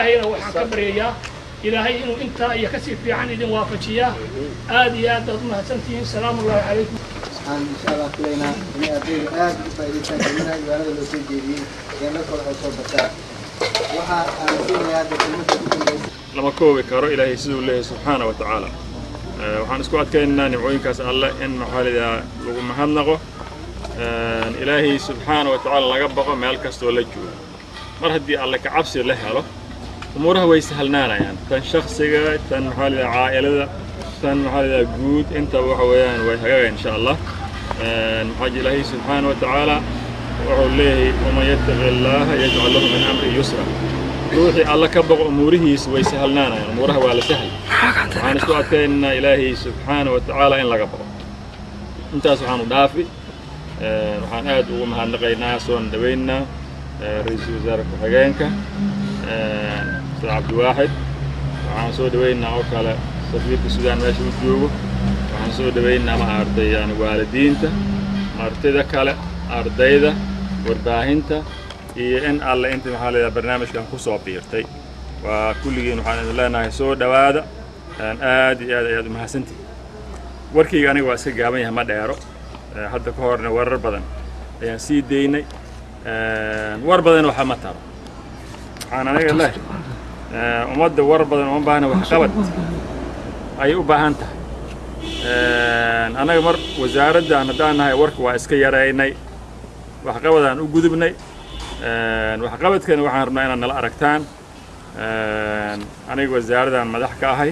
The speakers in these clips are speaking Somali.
Ilaahayna waxaan ka baryayaa Ilaahay inuu intaa iyo kasii fiican idin waafajiyaa. Aad iyo aad baad u mahadsantihiin. Salaamu ullahi calaykum. Waxaan insha Allah filaynaa inay ardaydu aada ugu faa'idaystaan kelmadaha iwaanada loo soo jeediyey ee marka hore ay soo bartaan. Waxa aan siinayaa hadda kelmadda ugu dambaysa. Lama koobi karo Ilaahay siduu leeyahay subxaana wa tacaala. Waxaan isku adkaynaynaa nimcooyinkaas Alle in maxaa la yidhaha lagu mahadnaqo, Ilaahay subxaana wa tacaala laga baqo meel kastoo la joogo. Mar haddii Alle ka cabsi la helo, umuuraha way sahlnaanayaan, tan shaksiga, tan maxaa la yidhaha caa'ilada, tan maxaa la yidhaha guud, intaba waxa weeyaan way hagaagayan insha Allah. Maxaa jira, Ilaahay subxaana wa tacaala wuxuu leeyahay: "Waman yattaqi Illaaha yajcal lahu min amri yusra." Ruuxii Alla ka baqo, umuurihiisa way sahlnaanayaan, umuuraha waa la sahli. Waxaan isku adkaynaynaa Ilaahay subxaana wa tacaala in laga baqo. Intaas waxaanu dhaafi, waxaan aad ugu mahadnaqaynaa, soona dhaweynaa ra-iisul wasaare ku-xigeenka Ustaad Cabdiwaaxid. Waxaan soo dhaweynaa oo kale safiirka Suudaan meesha u joogo. Waxaan soo dhaweynaa, ma aragtay, yani waalidiinta, martida kale, ardayda, warbaahinta iyo in Alle inta maxaa la yidhaha barnaamijkan ku soo biirtay. Waa kulligiin waxaan idin leenahay soo dhowaada, aad iyo aad ayaad u mahadsantihin. Warkayga aniga waa iska gaaban yahay, ma dheero. Hadda ka horna warar badan ayaan sii daynay, war badan waxa ma taro. Waxaan aniga leh, ummadda war badan uma baahna, waxqabad ayay u baahan tahay. Annaga mar wasaaraddan haddaan nahay, warka waa iska yaraynay, waxqabadaan u gudubnay. Waxqabadkana waxaan rabnaa inaad nala aragtaan. Aniga wasaaraddan madax ka ahay,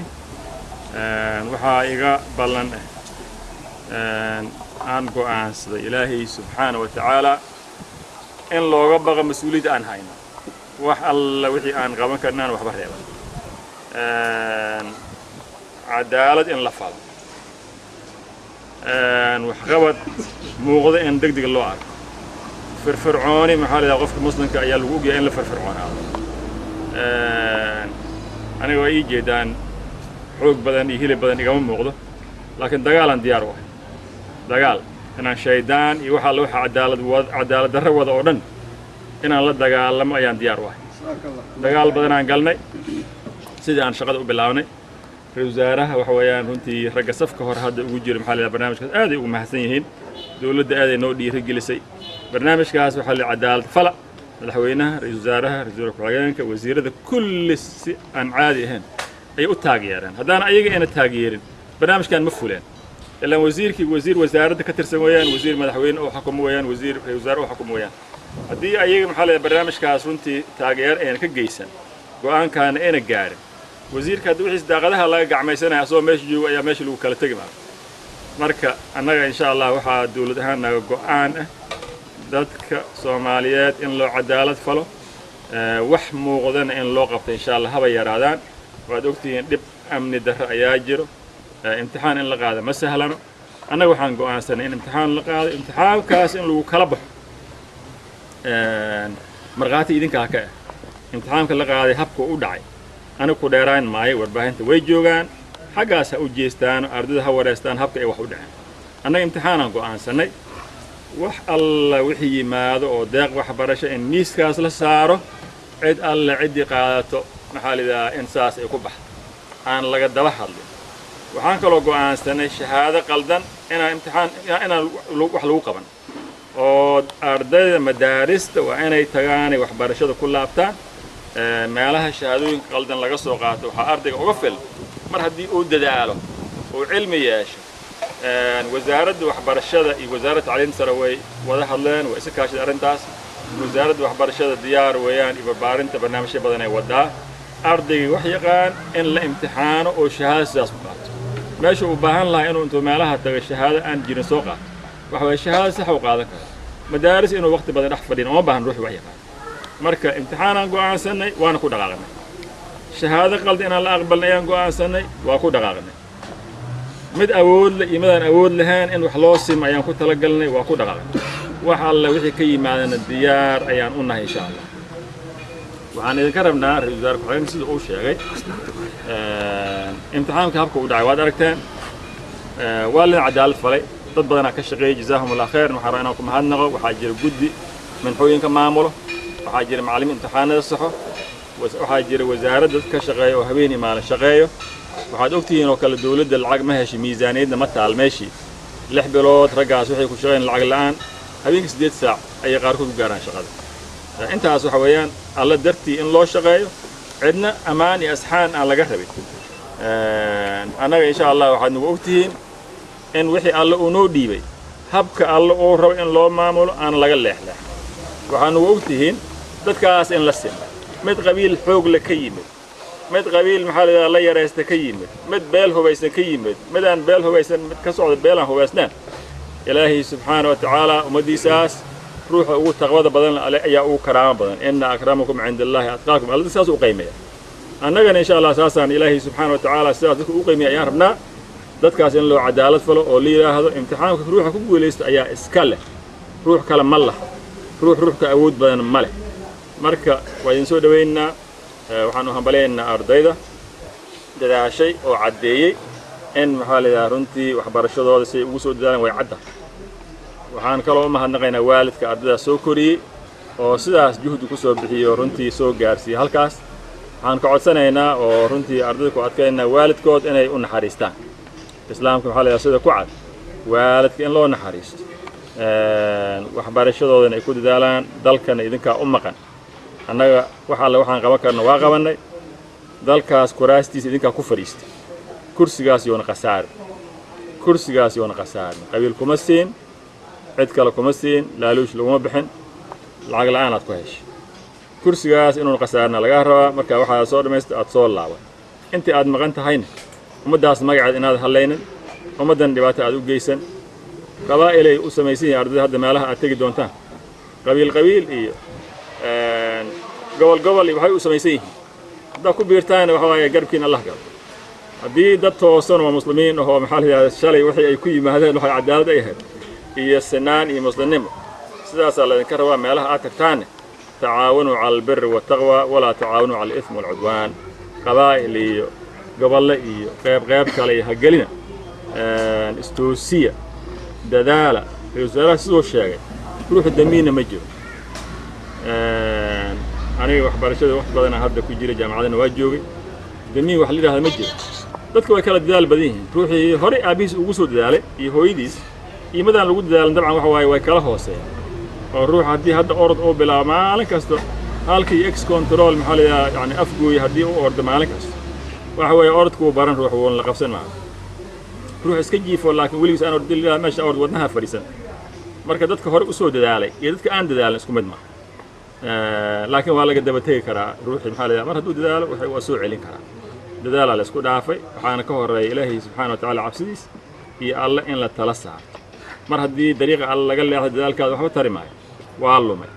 waxaa iga ballan ah aan go'aansaday Ilaahay subxaana wa tacaala in looga baqo mas-uuliyadda aan hayno, wax alla wixii aan qaban karna aan waxba reeban, cadaalad in la falo, waxqabad muuqda in deg deg loo arko, firfircooni. Maxaa la yidhaha, qofka muslimka ayaa lagu ogyahay in la firfircoonaado. Aniga waa ii jeedaan, xoog badan iyo hilib badan igama muuqdo, laakiin dagaalaan diyaar u ah, dagaal inaan shaydaan iyo waxa alla waxa cadaalad cadaalad darro wada oo dhan inaan la dagaalamo ayaan diyaar u ahay. Dagaal badanaan galnay sidii aan shaqada u bilaabnay. Ra-isul wasaaraha waxa weeyaan runtii ragga safka hore hadda ugu jira maxaa la yidhaha barnaamijkaas aaday ugu mahadsan yihiin. Dowladda aaday noo dhiirigelisay barnaamijkaas. Waxaa la cadaalad fala madaxweynaha, ra-isul wasaaraha, ra-isul ku-xigeenka, wasiirada, kulli si aan caadi ahayn ayay u taageereen. Haddaan ayaga ayna taageerin, barnaamijkan ma fuleen. Ilaan wasiirkii wasiir wasaaradda ka tirsan weeyaan, wasiir madaxweyne oo xukumo weeyaan, wasiir ra-isul wasaare oo xukumo weeyaan. Haddii ayaga maxaa la barnaamijkaas runtii taageer ayna ka geysan, go'aankaana ayna gaarin, wasiirka haddi wixiis daaqadaha laga gacmaysanaya asagoo meesha joogo ayaa meesha lagu kala tegi maayo. Marka annaga insha Allah waxaa dowlad ahaan naga go'aan ah dadka Soomaaliyeed in loo cadaalad falo, wax muuqdana in loo qabto insha Allah, haba yaraadaan. Waad ogtihiin, dhib amni darro ayaa jiro. Imtixaan in la qaado ma sahlano. Annaga waxaan go'aansanay in imtixaan la qaado, imtixaankaas in lagu kala baxo. Markhaati idinkaa ka ah imtixaanka la qaaday habka u dhacay. Aniga ku dheeraan maayo, warbaahinta way joogaan, xaggaas ha u jeestaan, ardayda ha wareystaan habka ay wax u dhaceen. Annaga imtixaanaan go'aansannay, wax alla wixii yimaado oo deeq waxbarasho in miiskaas la saaro, cid alla ciddii qaadato maxaa la yidhahaa in saas ay ku baxdo, aan laga daba hadlin. Waxaan kaloo go'aansanay shahaado qaldan inaan imtixaan inaan wax lagu qaban, oo ardayda madaarista waa inay tagaanay waxbarashada ku laabtaan. Meelaha shahaadooyinka qaldan laga soo qaato waxaa ardayga uga filan mar haddii uu dadaalo uu cilmi yeesho. Wasaaradda waxbarashada iyo wasaaradda tacliinta sare way wada hadleen, way isa kaashaday arrintaas. Wasaaradda waxbarashada diyaar weeyaan iyo barbaarinta barnaamijyo badan ay wadaa. Ardaygii wax yaqaan in la imtixaano oo shahaado sidaas ku qaato, meesha uu baahan lahaa inuu intuu meelaha tago shahaado aan jirin soo qaato, waxa waye shahaado sax uu qaadan karaa. Madaaris inuu waqti badan dhex fadhiyin uma baahan ruux wax yaqaan. Marka imtixaanaan go'aansanay, waana ku dhaqaaqnay. Shahaado qaldi inaan la aqbalnay ayaan go'aansanay, waa ku dhaqaaqnay. Mid awood leh iyo midaan awood lahayn in wax loo simo ayaan ku talagalnay, waa ku dhaqaaqnay. Wax alle wixii ka yimaadana diyaar ayaan u nahay insha Allah. Waxaan idinka rabnaa, ra-isul wasaare ku-xigeenka sida uu sheegay, imtixaanka habka u dhacay waad aragteen, waa lin cadaalad falay. Dad badanaa ka shaqeeyey, jazaahum Allah khayr. Waxaan rabaa inaan ku mahadnaqo. Waxaa jira guddi manxooyinka maamulo, waxaa jira macallimiin imtixaanada saxo. Waxaa jira wasaaradda dad ka shaqeeya oo habeen maalin shaqeeyo. Waxaad ogtihiin oo kale dawladda lacag ma heshay, miisaaniyadna ma taal meeshii. 6 bilood raggaas waxay ku shaqeeyeen lacag la'aan, habeenkii 8 saac ayay qaarkood ku gaaraan shaqada. Intaas waxa weeyaan alla dartii in loo shaqeeyo, cidna ammaan iyo asxaan aan laga rabin. Annaga insha allah waxaad nagu ogtihiin in wixii alle uu noo dhiibay habka alle uu rabo in loo maamulo aan laga leexleexin. Waxaad nagu ogtihiin dadkaas in la simo, mid qabiil xoog le ka yimid, mid qabiil maxaa la yidhahdaa la yaraysta ka yimid, mid beel hubaysan ka yimid, mid aan beel hubaysan, mid ka socda beel aan hubaysnaan. Ilaahay subxaana wa tacaala ummaddiisaas ruuxa ugu taqwada badan ayaa ugu karaamo badan. Inna akramakum cinda allaahi atqaakum, alla sidaas u qiimeeya. Annagana insha allah saasaan ilaahay subxaana wa tacaala sidaas dadka u qiimeeya ayaan rabnaa dadkaas in loo cadaalad falo oo la yidhaahdo imtixaanka ruuxa ku guulaysta ayaa iska leh, ruux kale ma laha, ruux ka awood badan ma leh. Marka waa idin soo dhawaynaynaa, waxaan u hambalyaynaa ardayda dadaashay oo caddeeyey in maxaa la yidhaha runtii waxbarashadooda siay ugu soo dadaalaan way cadda. Waxaan kaloo u mahadnaqaynaa waalidka ardaydaas soo koriyey oo sidaas juhdi ku soo bixiyo, runtii soo gaarsiiyey halkaas. Waxaan ka codsanaynaa oo runtii ardayda ku adkaynaynaa waalidkood inay u naxariistaan. Islaamka maxaa la yidhaha sida ku cad waalidka in loo naxariisto, waxbarashadoodana ay ku dadaalaan. Dalkana idinkaa u maqan, annaga wax alle waxaan qaban karna waa qabannay. Dalkaas kuraastiisa idinkaa ku fadhiistay, kursigaas yoona khasaarin, kursigaas yoona khasaarin. Qabiil kuma siin, cid kale kuma siin, laaluush laguma bixin, lacag la'aan aad ku heshay. Kursigaas inuuna khasaarina lagaa rabaa. Marka waxaad soo dhammaysta aad soo laaban, intii aad maqan tahayna ummaddaas magaceed inaad hallaynin, ummaddan dhibaato aad u geysan. Qabaa'ilay u samaysan yihiin ardayda hadda meelaha aad tegi doontaan, qabiil qabiil iyo gobol gobol iyo waxay u samaysan yihiin. Haddaad ku biirtaana waxa waaye garabkiin allah galo. Haddii dad toosan oo muslimiin ahoo maxaa la yidhahda shalay wixii ay ku yimaadeen waxay cadaalad ay ahayd iyo sinaan iyo muslimnimo, sidaasaa laydinka rabaa. Meelaha aad tagtaanne tacaawanuu cala albiri waltaqwa walaa tacaawanuu cala alithmi walcudwaan. Qabaa'il iyo gobolle iyo qeyb qeyb kale iyo hagelina, istoosiya, dadaala. Ra-isul wasaaraha siduu sheegay ruuxu damiinna ma jiro. Aniga waxbarashada waqti badanaa hadda ku jira, jaamacadana waa joogay, damiin wax la yidhahda ma jiro. Dadka way kala dadaal badan yihiin. Ruuxii horey aabbihiis ugu soo dadaalay iyo hooyadiis iyo madaan lagu dadaalin dabcan waxa waaye way kala hooseeyaan. Oo ruux haddii hadda orod uu bilaabo maalin kasta halkii ex control maxaa la yidhaha yani afgooy haddii u ordo maalin kasta, waxa weeye orodku wuu baran, ruux wuuna la qabsan maayo. Ruux iska jiifo laakiin weligiis aan ordi meesha ord wadnaha fadhiisan. Marka dadka hore usoo dadaalay iyo dadka aan dadaalin isku mid maaha, laakiin waa laga daba tegi karaa. Ruuxii maxaa la yidhaha mar hadduu dadaalo waxay waa soo celin karaa. Dadaalaa la isku dhaafay, waxaana ka horreeya ilaahay subxaana wa tacaala cabsidiis iyo alle in la tala saarto. Mar haddii dariiqa alle laga leexdo dadaalkaada waxba tari maayo, waa lumay.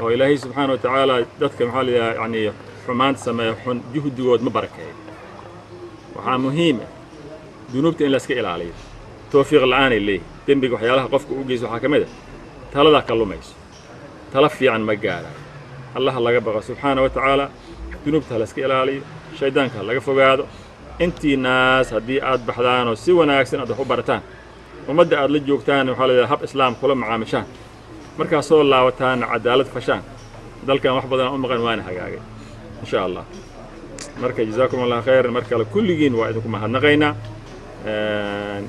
Oo ilaahay subxaana wa tacaala dadka maxaa la yidhaha yani xumaanta sameeya xun juhdigood ma barakeeyo. Waxaa muhiim ah dunuubta in la iska ilaaliyo. Tawfiiq la'aanay leeyihin dembiga waxyaalaha qofka u geyso waxaa ka mid ah taladaa ka lumayso, tala fiican ma gaarayo. Allaha laga baqo subxaana wa tacaala, dunuubta ha la iska ilaaliyo, shaydaanka ha laga fogaado. Intii naas haddii aad baxdaanoo si wanaagsan aad wax u barataan, ummadda aad la joogtaan waxaa la yidhaha hab islaam kula macaamishaan, markaad soo laabataanna cadaalad fashaan, dalkan wax badan u maqan waana hagaagay insha allah. Marka jazaakum allah khayran. Mar kale kulligiin waa idinku mahadnaqaynaa.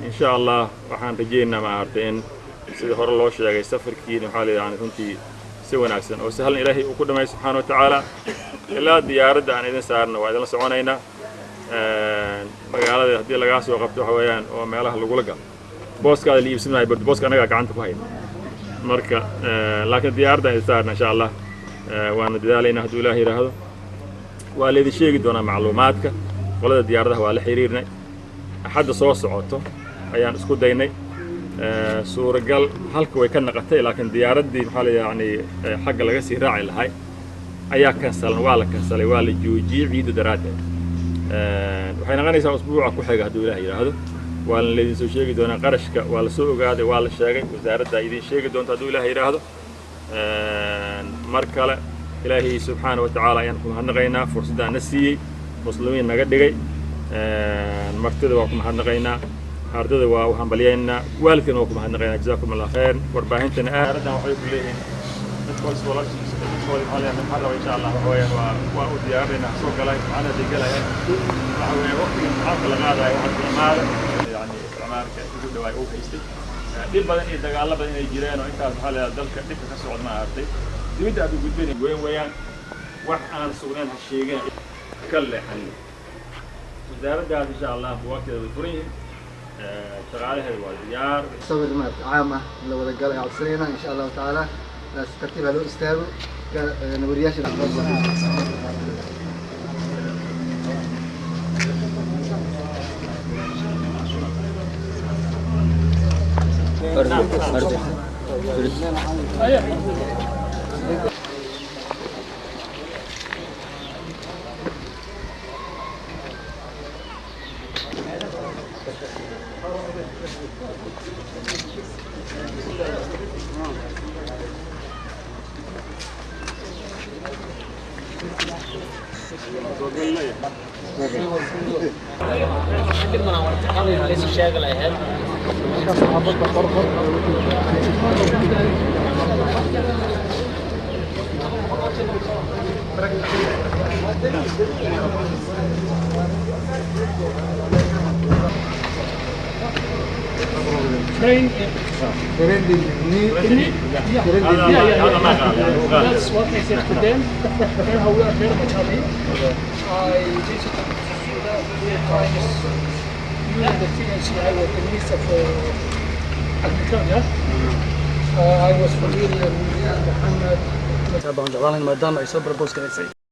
Insha allah waxaan rajaynaynaa maaragtay in sidii hore loo sheegay safarkiina waxaa la yidhaha runtii si wanaagsan oo sahlan ilaahay uu ku dhamay subxaana wa tacaala. Ilaa diyaaradda aan idin saarna waa idinla soconaynaa. Magaalada haddii lagaa soo qabto waxa weeyaan oo meelaha lagula galo booskaada la iibsan maayo, bardi booska annagaa gacanta ku hayna. Marka laakiin diyaaradda aan idin saarna insha allah waana dadaalaynaa hadduu ilaah yidhaahdo. Waa laydin sheegi doonaa macluumaadka qolada diyaaradaha, waa la xiriirnay. Axadda soo socoto ayaan isku daynay, suuragal halka way ka naqatay, laakiin diyaaraddii maxaa la yani xagga laga sii raaci lahay ayaa kansalan, waa la kansalay, waa la joojiyey ciidda daraaddeed. Waxay noqonaysaa usbuuca ku xiga hadduu ilaah yidhaahdo. Waa laydin soo sheegi doonaa qarashka, waa la soo ogaaday, waa la sheegay, wasaaradda idin sheegi doonta hadduu ilaah yidhaahdo. Mar kale ilaahay subxaana wa tacaala ayaan ku mahadnaqaynaa fursaddaan na siiyey, muslimiin naga dhigay. Martida waa ku mahadnaqaynaa, ardada waa u hambalyaynaa, waalidkana waa ku mahadnaqaynaa. Jazaakum allah khayr. Warbaahintana aad waxay ku leeyihiin dadka. Waxaa leeyahay maxaa raba, insha Allah, waxa weeyaan waa u diyaarinaynaa soo galay imtixaanada ay galayaan. Waxa weeyaan waqtiga imtixaanka la qaadayo waxaa ku imaada, yani isticmaalka ugu dhawaay uu haystay dhib badan iyo dagaallo badan inay jireen oo intaas waxaa leeyahay dalka dhibka ka socda, ma aragtay, dibadda aad u gudbin weyn weeyaan. Wax aan sugnayn ha sheegin, ka leexanin. Wasaaraddaas, insha Allah, buwaagteeda way furan yihiin, shaqaalaheeda waa diyaar. Sawir maarata caam ah in la wada galo ay codsanayna, insha Allahu tacaala. Si tartiib ha loo istaago, wariyaasha. Train. Yeah. هذا ما قال، يعني هو قال. That's what I said to them. And how we are very much happy. I visited three times during the TNC. I was the minister for agriculture. I was familiar with Muhammad. Baan jeclaan lahayn maadaama ay soo propose garaysay.